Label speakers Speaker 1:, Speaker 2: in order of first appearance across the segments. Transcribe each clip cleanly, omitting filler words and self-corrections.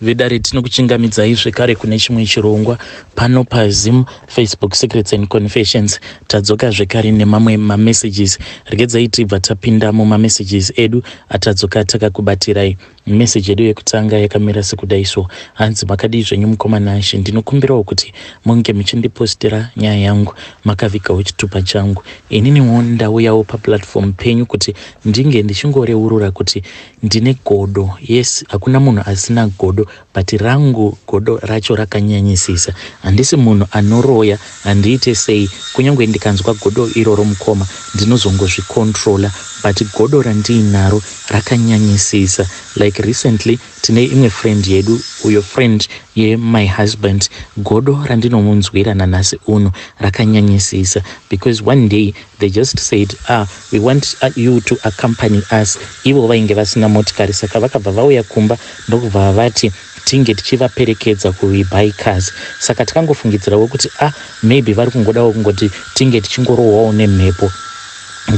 Speaker 1: Vedare, tinokuchingamidzai zvekare kune chimwe chirongwa pano paZim Facebook Secrets and Confessions. Tadzoka zvekare nemamwe mamessages. Regedzai tibva tapinda mumamessages edu atadzoka takakubatirai. Message yedu yekutanga yakamira sekudai so: Hanzi, "Makadii zvenyu, mukoma Nashe? Ndinokumbirawo kuti munge muchindipostera nyaya yangu makavigawo chitupa changu. Ininiwo ndauyawo paplatform penyu kuti ndinge ndichingoreurura kuti ndine godo. Yes, hakuna munhu asina godo, but rangu godo racho rakanyanyisisa. Handisi munhu anoroya, handiite sei. Kunyange ndikanzwa godo iroro, mukoma, ndinozongozvicontrola, but godo randiinaro rakanyanyisisa. Like recently tine imwe friend yedu, uyo friend yemy husband. Godo randinomunzwira nanhasi uno rakanyanyisisa because one day they just said, 'Ah, we want you to accompany us.' Ivo vainge vasina motikari, saka vakabva vauya kumba ndokubva vati tinge tichivaperekedza kuWeBuyCars. Saka takangofungidzirawo kuti, ah, maybe vari kungodawo kungoti tinge tichingorohwawo nemhepo.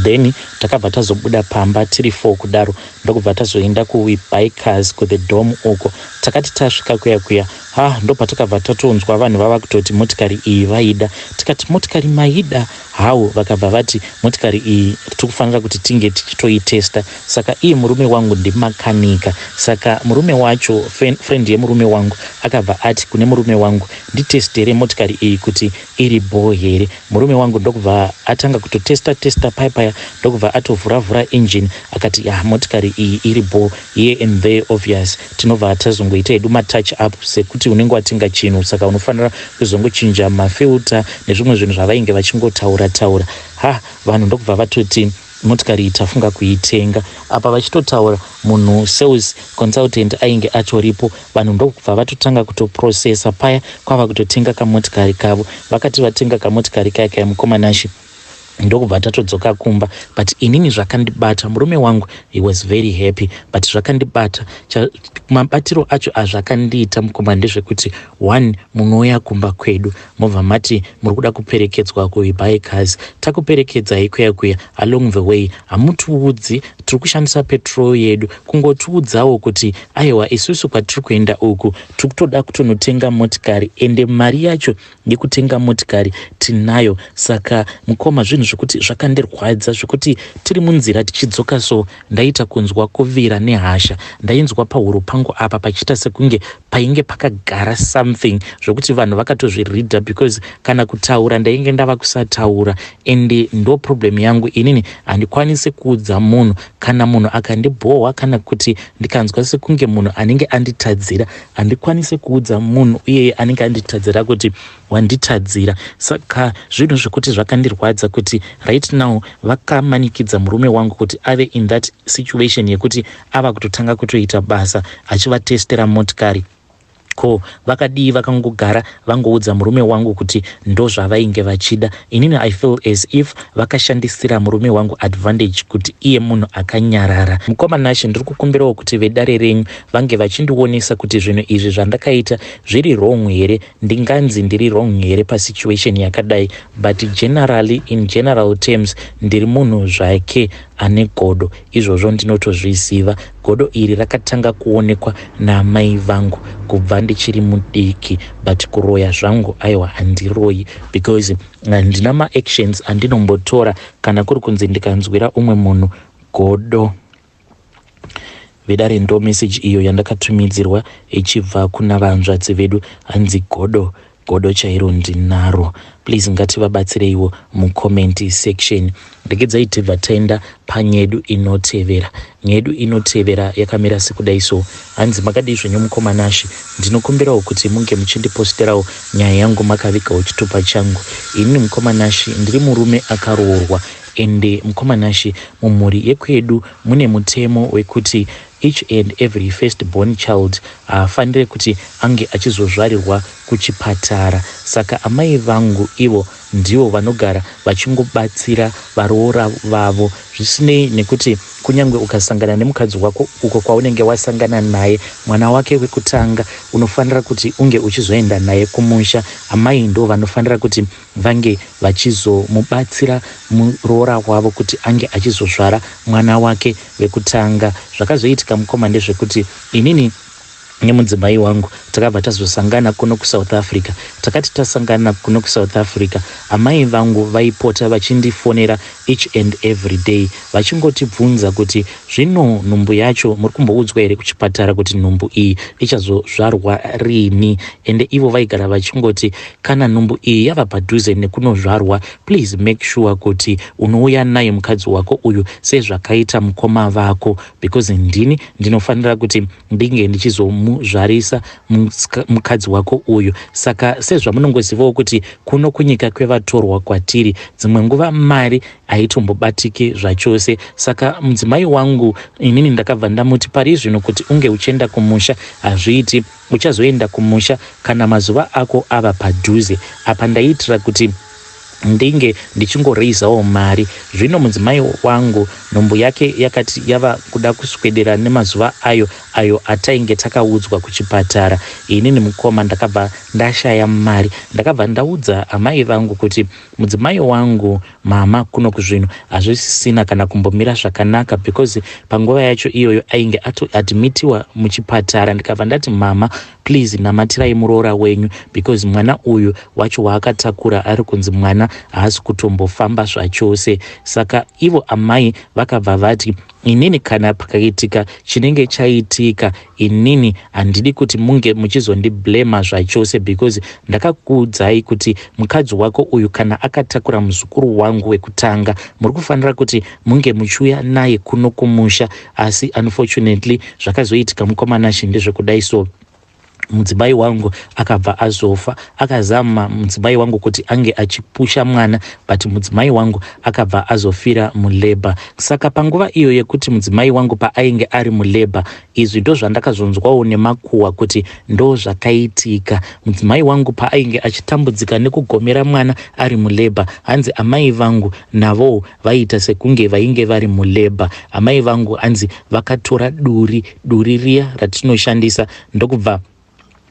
Speaker 1: Then takabva tazobuda pamba tiri four kudaro, ndokubva tazoenda kuWeBuyCars, kuThe Dome uko. Takati tasvika kuya kuya, ha, ndopatakabva tatonzwa vanhu vava kutoti motikari iyi vaida. Tikati, 'Motikari maida hawo?' Vakabva vati motikari iyi tiri kufanira kuti tinge tichitoitesta. Saka iye murume wangu ndimakanika. Saka murume wacho, friend yemurume wangu, akabva ati kune murume wangu, 'Nditestere motikari iyi kuti iri bho here.' Murume wangu ndokubva atanga kutotesta testa paya paya, ndokubva atovhura-vhura engine, akati, 'Ya, motikari iyi iri bho.' Here and there, obvious, tinobva tazongoita hedu matouch up, sekuti unenge watenga chinhu, saka unofanira kuzongochinja mafilter nezvimwe zvinhu zvavainge vachingotaura taura. Ha, vanhu ndokubva vatoti motikari iyi tafunga kuitenga. Apa vachitotaura, munhu sales consultant ainge atoripo. Vanhu ndokubva vatotanga kutoprocessa paya, kwava kutotenga kamotikari kavo. Vakati vatenga kamotikari kaya kaya, mukoma Nashe, ndokubva tatodzoka kumba. But inini zvakandibata, murume wangu, he was very happy, but zvakandibata, mabatiro acho azvakandiita, mukoma, ndezvekuti one, munouya kumba kwedu, mobva mati muri kuda kuperekedzwa kuWeBuyCars. Takuperekedzai kuya kuya, along the way hamutiudzi tiri kushandisa petrol yedu. Kungotiudzawo kuti, aiwa, isusu kwatiri kuenda uku tiri kutoda kutonotenga motikari, ende mari yacho yekutenga motikari tinayo." Saka mukoma, zvinhu zvekuti zvakandirwadza zvekuti tiri munzira tichidzoka so, ndaita kunzwa kuvira nehasha. Ndainzwa pahuro pangu apa pachiita sekunge painge pakagara something, zvokuti vanhu vakatozviridha, because kana kutaura ndainge ndava kusataura. Ende ndo problem yangu inini, handikwanisi kuudza munhu. Kana munhu akandibhohwa, kana kuti ndikanzwa sekunge munhu anenge anditadzira, handikwanisi kuudza munhu iyeye anenge anditadzira kuti wanditadzira. Saka zvinhu zvekuti zvakandirwadza kuti right now vakamanikidza murume wangu kuti ave in that situation yekuti ava kutotanga kutoita basa achivatestera motikari. Ko vakadii vakangogara vangoudza murume wangu kuti ndo zvavainge vachida? Inini I feel as if vakashandisira murume wangu advantage kuti iye munhu akanyarara. Mukoma Nashe, ndiri kukumbirawo kuti vedare renyu vange vachindionesa kuti zvinhu izvi zvandakaita zviri wrong here, ndinganzi ndiri wrong here pasituation yakadai? But generally, in general terms, ndiri munhu zvake ane godo. Izvozvo ndinotozviziva. Godo iri rakatanga kuonekwa namai vangu kubva ndichiri mudiki, but kuroya zvangu, aiwa, handiroyi, because handina maactions andinombotora kana kuri kunzi ndikanzwira umwe munhu godo." Vedare, ndo message iyo yandakatumidzirwa ichibva kuna vanzvadzi vedu. Hanzi godo, godo chairo ndinaro. Please, ngativabatsireiwo mucomment section. Regedzai tibva taenda panyedu inotevera. Nyedu inotevera yakamira sekudai so: Hanzi, "Makadii zvenyu, mukoma Nashe? Ndinokumbirawo kuti munge muchindiposterawo nyaya yangu makavigawo chitupa changu. Inini, mukoma Nashe, ndiri murume akaroorwa. Ende mukoma Nashe, mumhuri yekwedu mune mutemo wekuti each and every first born child haafaniri kuti ange achizozvarirwa kuchipatara. Saka amai vangu ivo ndivo vanogara vachingobatsira varoora vavo, zvisinei nekuti kunyange ukasangana nemukadzi wako uko kwaunenge wasangana naye, mwana wake wekutanga unofanira kuti unge uchizoenda naye kumusha. Amai ndo vanofanira kuti vange vachizomubatsira muroora wavo kuti ange achizozvara mwana wake wekutanga. Zvakazoitika, mukoma, ndezvekuti inini Nemudzimai wangu takabva tazosangana kuno kuSouth Africa. Takati tasangana kuno kuSouth Africa, amai vangu vaipota vachindifonera each and every day vachingotibvunza kuti zvino nhumbu yacho muri kumboudzwa here kuchipatara kuti nhumbu iyi ichazozvarwa rini. Ende ivo vaigara vachingoti kana nhumbu iyi yava padhuze nekunozvarwa, please make sure kuti unouya naye mukadzi wako uyu sezvakaita mukoma vako, because ndini ndinofanira kuti ndinge ndichizomuzvarisa mukadzi wako uyu. Saka sezvamunongozivawo kuti kuno kunyika kwevatorwa kwatiri, dzimwe nguva mari haitombobatiki zvachose. Saka mudzimai wangu inini ndakabva ndamuti pari zvino kuti unge uchienda kumusha hazviiti, uchazoenda kumusha kana mazuva ako ava padhuze. Apa ndaiitira kuti ndinge ndichingoreizawo mari. Zvino mudzimai wangu nhumbu yake yakati yava kuda kuswedera nemazuva ayo ayo atainge takaudzwa kuchipatara, inini mukoma ndakabva ndashaya mari. Ndakabva ndaudza amai vangu kuti mudzimai wangu, mama, kuno kuzvinhu hazvisisina kana kumbomira zvakanaka, because panguva yacho iyoyo ainge atoadmitiwa muchipatara. Ndikabva ndati, "Mama, please namatirai muroora wenyu, because mwana uyu wacho waakatakura ari kunzi mwana haasi kutombofamba zvachose." Saka ivo amai vakabva vati, "Inini kana pakaitika chinenge chaitika, inini handidi kuti munge muchizondiblema zvachose, because ndakakuudzai kuti mukadzi wako uyu kana akatakura muzukuru wangu wekutanga, muri kufanira kuti munge muchiuya naye kuno kumusha." Asi unfortunately zvakazoitika, mukoma Nashe, ndezvekudai. So mudzimai wangu akabva azofa. Akazama mudzimai wangu kuti ange achipusha mwana, but mudzimai wangu akabva azofira mulabour. Saka panguva iyo yekuti mudzimai wangu paainge ari mulabour, izvi ndo zvandakazonzwawo nemakuhwa kuti ndo zvakaitika. Mudzimai wangu paainge achitambudzika nekugomera mwana ari mulabour, hanzi amai vangu navowo vaiita sekunge vainge vari mulabour. Amai vangu hanzi vakatora duri, duri riya ratinoshandisa, ndokubva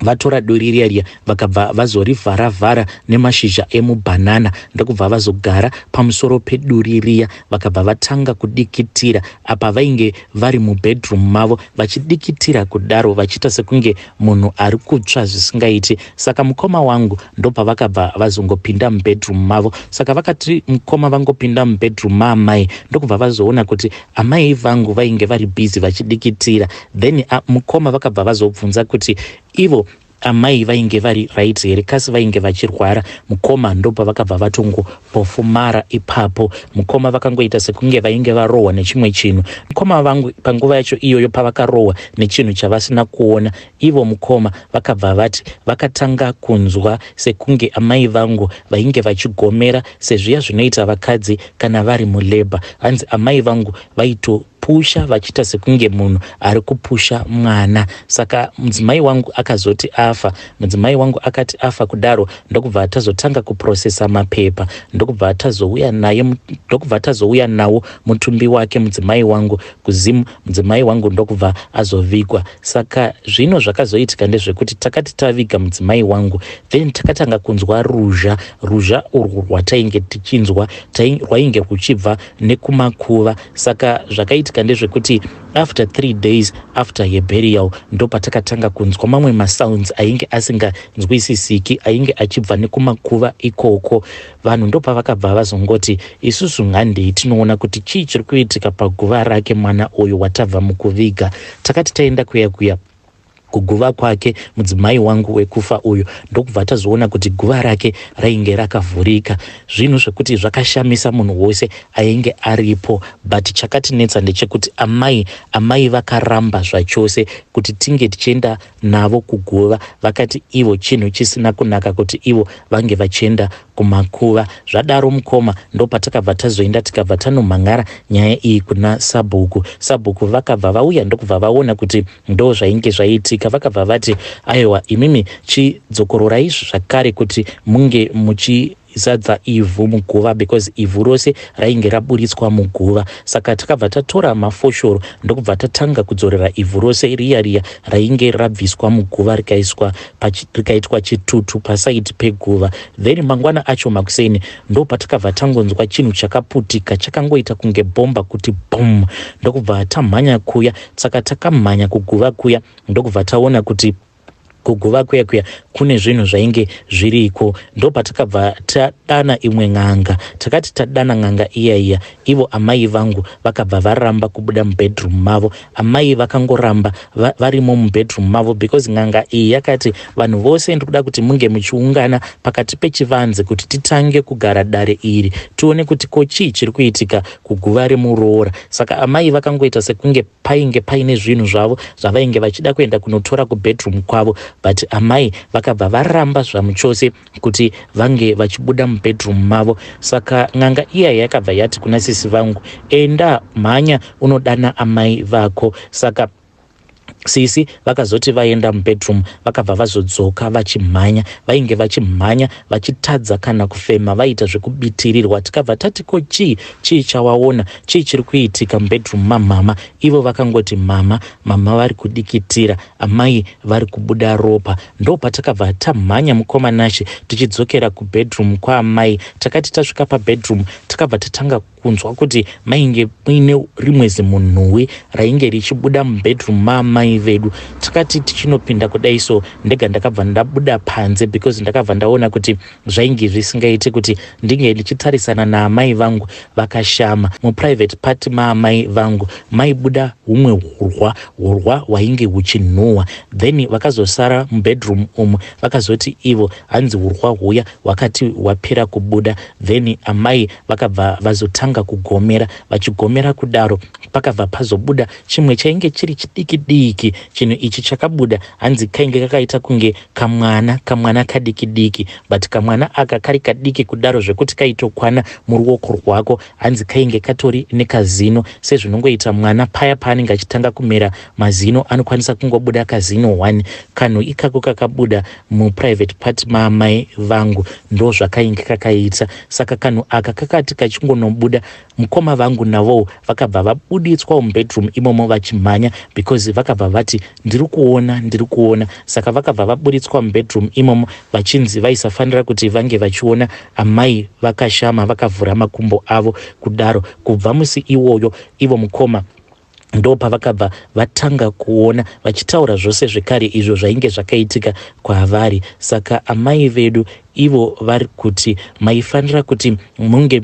Speaker 1: vatora duri riya riya, vakabva vazorivhara-vhara nemashizha emubhanana, ndokubva vazogara pamusoro peduri riya, vakabva vatanga kudikitira. Apa vainge vari mubedroom mavo vachidikitira kudaro, vachiita sekunge munhu ari kutsva zvisingaiti. Saka mukoma wangu ndopavakabva vazongopinda mubedroom mavo. Saka vakati mukoma vangopinda mubedroom maamai, ndokubva vazoona kuti amai vangu vainge vari busy vachidikitira. Then mukoma vakabva vazobvunza kuti ivo amai vainge vari right here, kasi vainge vachirwara. Mukoma ndopavakabva vatongopofumara ipapo. Mukoma vakangoita sekunge vainge varohwa nechimwe chinhu. Mukoma vangu panguva yacho iyoyo pavakarohwa nechinhu chavasina kuona, ivo mukoma vakabva vati vakatanga kunzwa sekunge amai vangu vainge vachigomera sezviya zvinoita vakadzi kana vari mulabour. Hanzi amai vangu vaitopusha vachiita sekunge munhu ari kupusha mwana. Saka mudzimai wangu akazoti afa, mudzimai wangu akati afa kudaro, ndokubva tazotanga kuprocessa mapepa, ndokubva tazouya naye, ndokubva tazouya nawo mutumbi wake mudzimai wangu kuZimu. Mudzimai wangu ndokubva azovigwa. Saka zvino zvakazoitika ndezvekuti takati taviga mudzimai wangu, then takatanga kunzwa ruzha. Ruzha urwu rwatainge tichinzwa rwainge rwuchibva nekumakuva. Saka zvakaitika ndezvekuti after 3 days after yeburial, ndopatakatanga kunzwa mamwe masounds ainge asinganzwisisiki, ainge achibva nekumakuva ikoko. Vanhu ndopavakabva vazongoti, "Isusu ngandei tinoona kuti chii chiri kuitika paguva rake mwana uyu watabva mukuviga." Takati taenda kuya kuya kuguva kwake mudzimai wangu wekufa uyu, ndokubva tazoona kuti guva rake rainge rakavhurika, zvinhu zvekuti zvakashamisa munhu wose ainge aripo. But chakatinetsa ndechekuti amai vakaramba zvachose kuti tinge tichienda navo kuguva. Vakati ivo chinhu chisina kunaka kuti ivo vange vachienda kumakuva. Zvadaro mukoma, ndopatakabva tazoenda, tikabva tanomhangara nyaya iyi kuna sabhuku. Sabhuku vakabva vauya, ndokubva vaona kuti ndo zvainge zvaitika. Vakabva vati, "Aiwa, imimi chidzokororai zvakare kuti munge muchi Taizadza ivhu muguva because ivhu rose rainge raburitswa muguva. Saka takabva tatora mafoshoro ndokubva tatanga kudzorera ivhu rose riya riya rainge rabviswa muguva rikaiswa rikaitwa chitutu pasaidi peguva. Then mangwana acho makuseni ndopatakabva tangonzwa chinhu chakaputika chakangoita kunge bhomba kuti bum, ndokubva tamhanya kuya. Saka takamhanya kuguva kuya ndokubva taona kuti kuguva kuya kuya kune zvinhu zvainge zviriko. Ndopatakabva tadana imwe n'anga. Takati tadana n'anga iya iya, ivo amai vangu vakabva varamba kubuda mubedroom mavo. Amai vakangoramba varimo mubedroom mavo because n'anga iyi yakati, "Vanhu vose ndikuda kuti munge muchiungana pakati pechivanze kuti titange kugara dare iri, tione kuti ko chii chiri kuitika kuguva remuroora." Saka amai vakangoita sekunge painge paine zvinhu zvavo zvavainge vachida kuenda kunotora kubedroom kwavo, but amai vakabva varamba zvamuchose kuti vange vachibuda mubedroom mavo. Saka n'anga iya yakabva yati kuna sisi vangu, "Enda, mhanya unodana amai vako." Saka sisi vakazoti vaenda mubedroom, vakabva vazodzoka vachimhanya. Vainge vachimhanya vachitadza kana kufema, vaita zvekubitirirwa. Tikabva tati, "Ko chii? Chii chawaona? Chii chiri kuitika mubedroom mamama?" Ivo vakangoti, "Mama, mama vari kudikitira, amai vari kubuda ropa." Ndo patakabva tamhanya, mukoma Nashe, tichidzokera kubedroom kwaamai. Takati tasvika pabedroom, takabva tatanga kunzwa kuti mainge muine rimwe zimunhuwi rainge richibuda mubedroom maamai vedu. Takati tichinopinda kudai so, ndega ndakabva ndabuda panze because ndakabva ndaona kuti zvainge zvisingaiti kuti ndinge ndichitarisana naamai vangu vakashama. Muprivate part maamai vangu maibuda humwe hurwa, hurwa hwainge huchinhuhwa. Then vakazosara mubedroom umu vakazoti ivo hanzi hurwa huya hwakati hwapera kubuda, then amai vakabva vazotanga kugomera. Vachigomera kudaro, pakabva pazobuda chimwe chainge chiri chidiki diki. Chinhu ichi chakabuda hanzi kainge kakaita kunge kamwana, kamwana kadiki diki, but kamwana aka kari kadiki kudaro zvekuti kaitokwana muruoko rwako. Hanzi kainge katori nekazino, sezvinongoita mwana paya paanenge achitanga kumera mazino, anokwanisa kungobuda kazino 1. Kanhu ikako kakabuda muprivate part maamai vangu ndo zvakainge kakaita. Saka kanhu aka kakati kachingonobuda, mukoma vangu navowo vakabva vabuditswawo mubedroom imomo vachimhanya because vakabva vati, "Ndiri kuona, ndiri kuona." Saka vakabva vabuditswa mubedroom imomo vachinzi vaisafanira kuti vange vachiona amai vakashama, vakavhura makumbo avo kudaro. Kubva musi iwoyo, ivo mukoma ndo pavakabva vatanga kuona, vachitaura zvose zvekare izvo zvainge zvakaitika kwavari. Saka amai vedu ivo vari kuti maifanira kuti munge.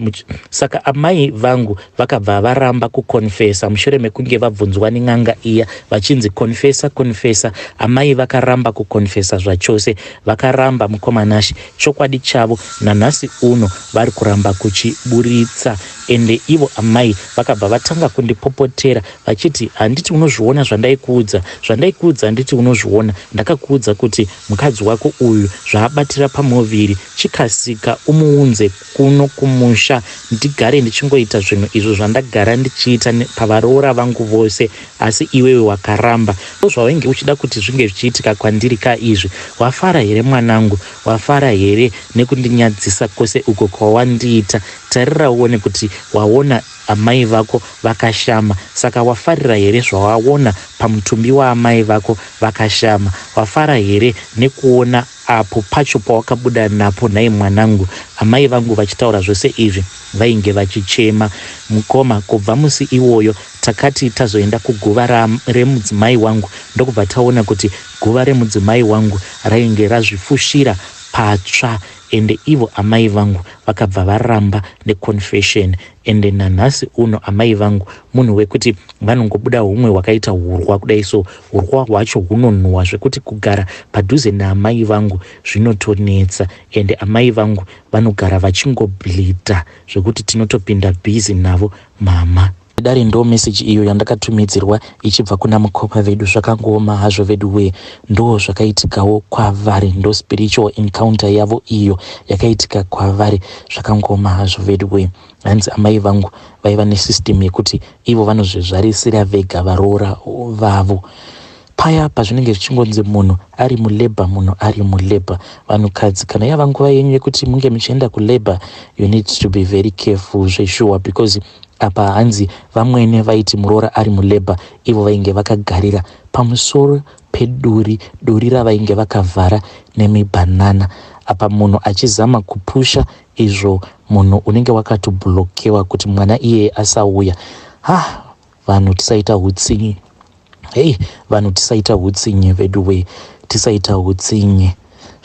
Speaker 1: Saka amai vangu vakabva varamba kukonfesa mushure mekunge vabvunzwa nen'anga iya vachinzi, "Konfesa, konfesa." Amai vakaramba kukonfesa zvachose, vakaramba, mukoma Nashe. Chokwadi chavo nanhasi uno vari kuramba kuchiburitsa. Ende ivo amai vakabva vatanga kundipopotera vachiti, "Handiti unozviona zvandaikuudza? Zvandaikuudza, handiti unozviona? Ndakakuudza kuti mukadzi wako uyu zvaabatira pamuviri, chikasika umuunze kuno kumusha ndigare ndichingoita zvinhu izvo zvandagara ndichiita pavaroora vangu vose, asi iwewe wakaramba. Zvawainge uchida kuti zvinge zvichiitika kwandiri ka izvi? Wafara here, mwanangu? Wafara here nekundinyadzisa kwose uko kwawandiita? Tarira uone kuti waona amai vako vakashama. Saka wafarira here zvawaona pamutumbi waamai vako vakashama? Wafara here nekuona apo pacho pawakabuda napo, nhai mwanangu?" Amai vangu vachitaura zvose izvi vainge vachichema, mukoma. Kubva musi iwoyo, takati tazoenda kuguva remudzimai wangu, ndokubva taona kuti guva remudzimai wangu rainge razvifushira patsva. Ende ivo amai vangu vakabva varamba neconfession. Ende nanhasi uno amai vangu munhu wekuti vanongobuda humwe hwakaita hurwa kudai so, hurwa hwacho hunonhuhwa zvekuti kugara padhuze naamai vangu zvinotonetsa. Ende amai vangu vanogara vachingobleeda zvekuti tinotopinda busy navo mama. Dare, ndo meseji iyo yandakatumidzirwa ichibva kuna mukoma vedu. Zvakangooma hazvo vedu wee. Ndo zvakaitikawo kwavari, ndo spiritual encounter yavo iyo yakaitika kwavari. Zvakangooma hazvo vedu wee. Hanzi amai vangu vaiva nesystem yekuti ivo vanozvizvarisira vega varoora vavo. Paya pazvinenge zvichingonzi munhu ari mulabour, munhu ari mulabour, vanhukadzi, kana yava nguva yenyu yekuti munge muchienda kulabour, you need to be very careful zveshuwa, because apa hanzi vamwene vaiti muroora ari mulabour, ivo vainge vakagarira pamusoro peduri, duri ravainge vakavhara nemibhanana. Apa munhu achizama kupusha, izvo munhu unenge wakatoblokewa kuti mwana iyeye asauya. Ha, vanhu tisaita utsinye. Hei, vanhu tisaita utsinye vedu we, tisaita utsinye,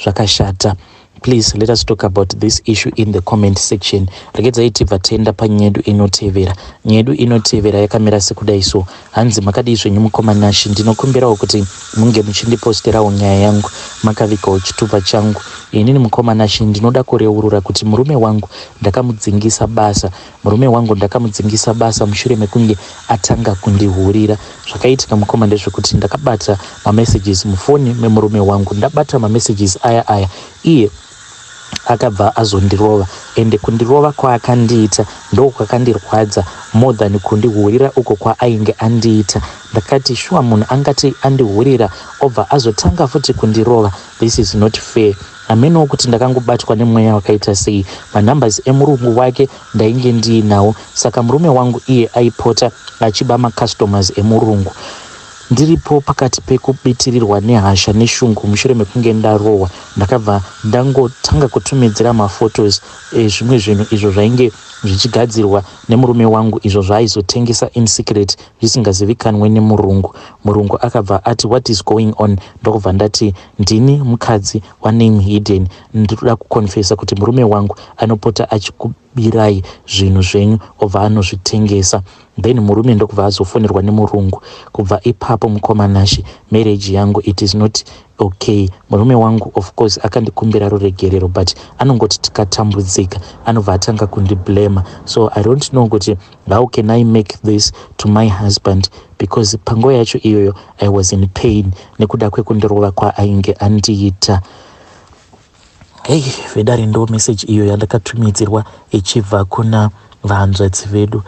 Speaker 1: zvakashata. Please let us talk about this issue in the comment section. Regedzai tibva tienda panyedu inotevera. Nyedu inotevera yakamira sekudai so. Hanzi, "Makadii zvenyu mukoma Nashi? Ndinokumbirawo kuti munge muchindiposterawo nyaya yangu makavigawo chitupa changu. Inini mukoma Nashi, ndinoda kureurura kuti murume wangu ndakamudzingisa basa. Murume wangu ndakamudzingisa basa mushure mekunge atanga kundihurira. Zvakaitika mukoma ndezvekuti ndakabata mamessages mufoni memurume wangu. Ndabata mamessages aya aya, iye akabva azondirova, ende kundirova kwaakandiita ndo kwakandirwadza more than kundihurira uko kwaainge andiita. Ndakati shuwa, munhu angati andihurira obva azotanga futi kundirova? This is not fair. Hamenowo kuti ndakangobatwa nemweya wakaita sei. Manumbers emurungu wake ndainge ndiinawo, saka murume wangu iye aipota achiba macustomers emurungu. Ndiripo pakati pekubitirirwa nehasha neshungu mushure mekunge ndarohwa, ndakabva ndangotanga kutumidzira maphotos ezvimwe zvinhu izvo zvainge zvichigadzirwa nemurume wangu, izvo zvaaizotengesa in secret zvisingazivikanwe nemurungu. Murungu akabva ati, 'What is going on?' Ndokubva ndati, 'Ndini mukadzi waname hidden. Ndinoda kuconfessa kuti murume wangu anopota achikubirai zvinhu zvenyu, obva anozvitengesa.' Then murume ndokubva azofonerwa nemurungu. Kubva ipapo mukoma Nashi, marriage yangu, it is not okay. Murume wangu of course akandikumbira ruregerero, but anongoti tikatambudzika anobva atanga kundiblama. So I don't know kuti how can I make this to my husband, because panguva yacho iyoyo I was in pain nekuda kwekundirova kwaainge andiita." Hei vedare, ndo message iyo yandakatumidzirwa ichibva kuna vahanzvadzi vedu.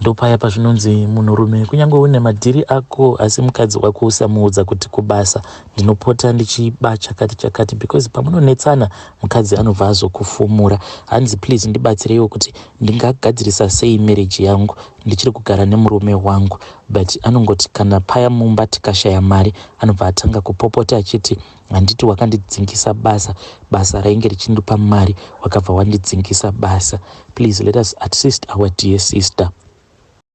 Speaker 1: Ndopaya pazvinonzi munhurume, kunyange une madhiri ako, asi mukadzi wako usamuudza kuti kubasa ndinopota ndichiba chakati chakati, because pamunonetsana mukadzi anobva azokufumura. Hanzi, "Please ndibatsireiwo kuti ndingagadzirisa sei marriage yangu. Ndichiri kugara nemurume wangu, but anongoti kana paya mumba tikashaya mari, anobva atanga kupopota achiti, 'Handiti wakandidzingisa basa? Basa rainge richindipa mari, wakabva wandidzingisa basa.'" Please let us assist our dear sister.